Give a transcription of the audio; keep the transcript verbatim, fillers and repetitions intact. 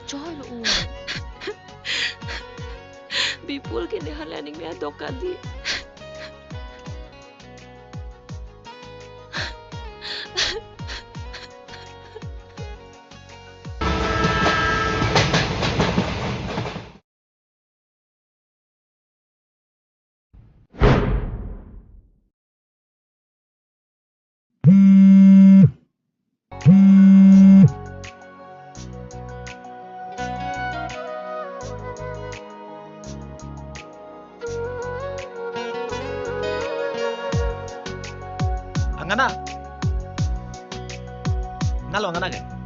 choi lo ong. Bipul ke ne hala aning me adok kali. Angana. Nalo angana ke?